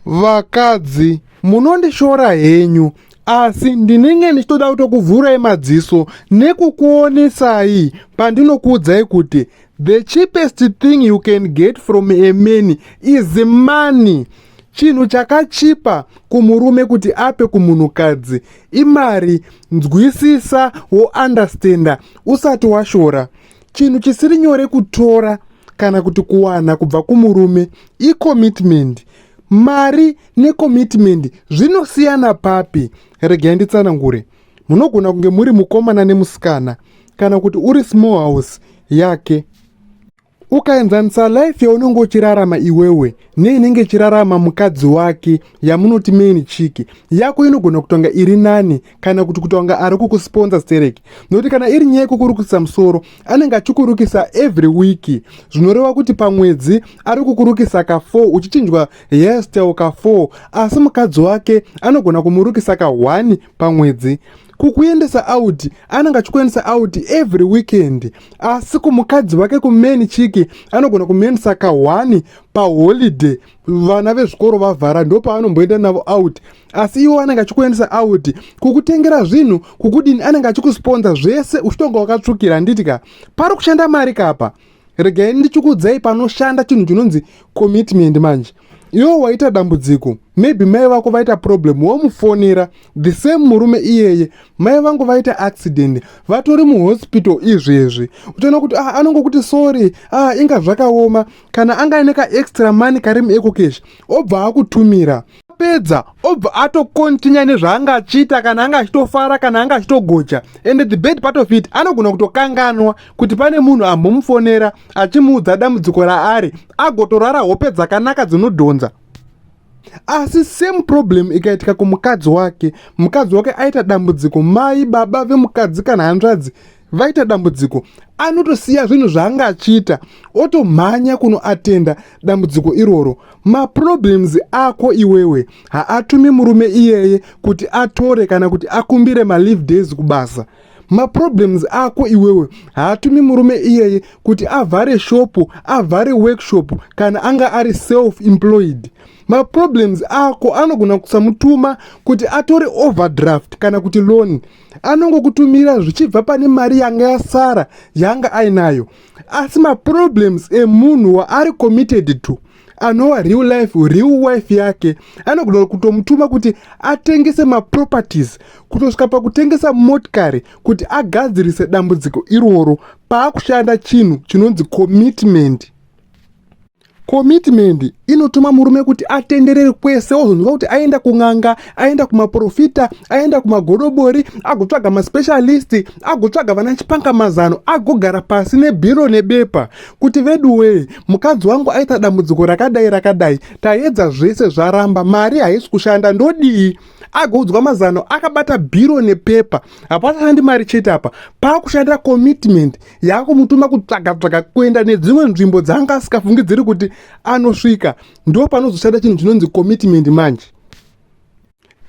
Vakadzi munondishora henyu asi ndinenge ndichitoda kutokuvhurai madziso nekukuonesai pandinokuudzai kuti the cheapest thing you can get from a man is money. Chinhu chakachipa kumurume kuti ape kumunhukadzi imari. Nzwisisa wounderstanda usati washora. Chinhu chisiri nyore kutora kana kuti kuwana kubva kumurume icommitment. Mari necommitment zvinosiyana papi? Regai nditsanangure. Munogona kunge muri mukomana nemusikana kana kuti uri small house yake. Ukaenzanisa life yaunenge uchirarama iwewe neinenge ichirarama mukadzi wake yamunoti main chick, yako inogona kutonga iri nani kana kuti kutonga ari kukusponsa stereki, nokuti kana iri nyaya yekukurukisa musoro, anenge achikurukisa every week, zvinoreva kuti pamwedzi ari kukurukisa ka4, uchichinjwa hairstyle ka4, asi mukadzi wake anogona kumurukisa ka1 pamwedzi. Kukuendesa out, anenge achikuendesa out every weekend, asi kumukadzi wake, kumain chick, anogona kumuendesa ka1 paholiday, vana vezvikoro vavhara, ndo paanomboenda navo out, asi iwo anenge achikuendesa out, kukutengera zvinhu, kukudini, anenge achikusponza zvese, uchitonga wakatsvukira, handiti ka? Pari kushanda mari kapa? Regai ndichikuudzai panoshanda chinhu chinonzi commitment. Manje iwo waita dambudziko, maybe mai vako vaita problem, womufonera the same murume iyeye, "Mai vangu vaita accident, vatori muhospital izvezvi." Uchaona kuti ah, anongokuti, "Sorry, ah, inga zvakaoma." Kana anga aine kaextra money kari muEcoCash, obva akutumira. Pedza obva atokontinya nezvaanga achiita, kana anga achitofara, kana anga achitogocha. And the bad part of it, anogona kutokanganwa kuti pane munhu ambomufonera achimuudza dambudziko raari, agotorara hope dzakanaka dzinodhonza. Asi same problem ikaitika kumukadzi wake, mukadzi wake aita dambudziko, mai, baba vemukadzi kana hanzvadzi vaita dambudziko, anotosiya zvinhu zvaanga achiita, otomhanya kunoatenda dambudziko iroro. Maproblems ako iwewe haatumi murume iyeye kuti atore kana kuti akumbire maleave days kubasa. Maproblems ako iwewe haatumi murume iyeye kuti avhare shopu, avhare workshop kana anga ari self employed. Maproblems ako anogona kusamutuma kuti atore overdraft kana kuti loan. Anongokutumira zvichibva pane mari yanga yasara yanga ainayo. Asi maproblems emunhu waari committed to, anova real life, real wife yake, anogona kutomutuma kuti atengese maproperties, kutosvika pakutengesa motikari kuti agadzirise dambudziko iroro. Paakushanda chinhu chinonzi commitment. Commitment inotuma murume kuti atenderere kwese, ozonzwa kuti aenda kun'anga, aenda kumaprofita, aenda kumagodobori, agotsvaga maspecialist, agotsvaga vana chipanga mazano, agogara pasi nebhiro nebepa kuti, "Veduwee, mukadzi wangu aita dambudziko rakadai rakadai, taedza zvese zvaramba, mari haisi kushanda, ndodii?" Agoudzwa mazano akabata bhiro nepepa. Hapachashandi mari chete apa, paakushandira commitment yaakumutuma kutsvaga tsvaga, kuenda nedzimwe nzvimbo dzaanga asikafungidziri kuti anosvika. Ndo panozoshanda chinhu chinonzi commitment. Manje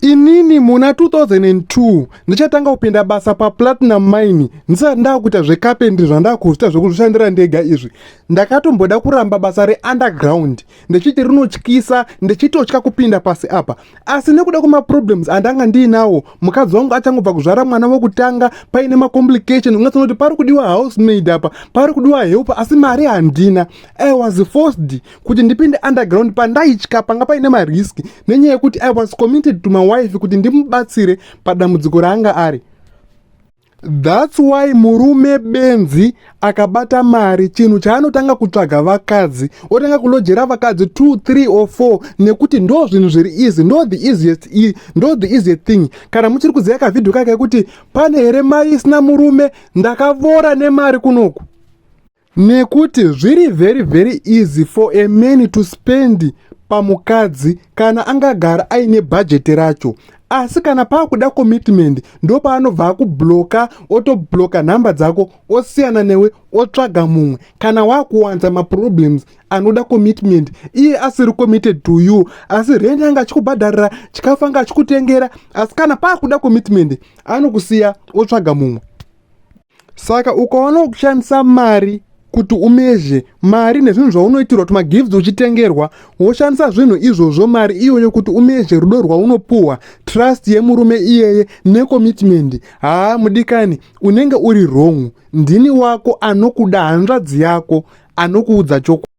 inini muna 2002 ndichatanga kupinda basa paPlatinum Mine, ndisati ndakuita zvecarpentry zvandakuita zvekuzvishandira ndega izvi, ndakatomboda kuramba basa reunderground, ndichiti rinotyisa, ndichitotya kupinda pasi apa. Asi nekuda kwemaproblems andanga ndiinawo, mukadzi wangu achangobva kuzvara mwana wekutanga, paine macomplication, ungatsoona kuti pari kudiwa housemaid apa, pari kudiwa help, asi mari handina, I was forced kuti ndipinde underground pandaitya, panga paine marisk, nenyaya yekuti I was committed to my wife kuti ndimubatsire padambudziko raanga ari. That's why murume benzi akabata mari, chinhu chaanotanga kutsvaga vakadzi, otanga kulojera vakadzi 2, 3 or 4, nekuti ndo zvinhu zviri easy, ndo the easiest, ndo the easiest thing. Kana muchiri kuziva kavhidhio kake kekuti pane here mai isina murume, ndakavora nemari kunoku, nekuti zviri very very easy for a man to spend pamukadzi kana angagara aine bhajeti racho. Asi kana paakuda commitment, ndo paanobva akubloka, otobloka nhamba dzako, osiyana newe, otsvaga mumwe. Kana waakuwanza maproblems anoda commitment, iye asiri committed to you, asi rendi anga achikubhadharira, chikafu anga achikutengera, asi kana paakuda commitment, anokusiya otsvaga mumwe. Saka ukaona kushandisa mari Kuti umeasure mari nezvinhu zvaunoitirwa, tumagifts uchitengerwa, woshandisa zvinhu izvozvo, mari iyoyo, kuti umeasure rudo rwaunopuhwa, trust yemurume iyeye necommitment, haa, mudikani, unenge uri wrong. Ndini wako anokuda, hanzvadzi yako anokuudza chokwadi.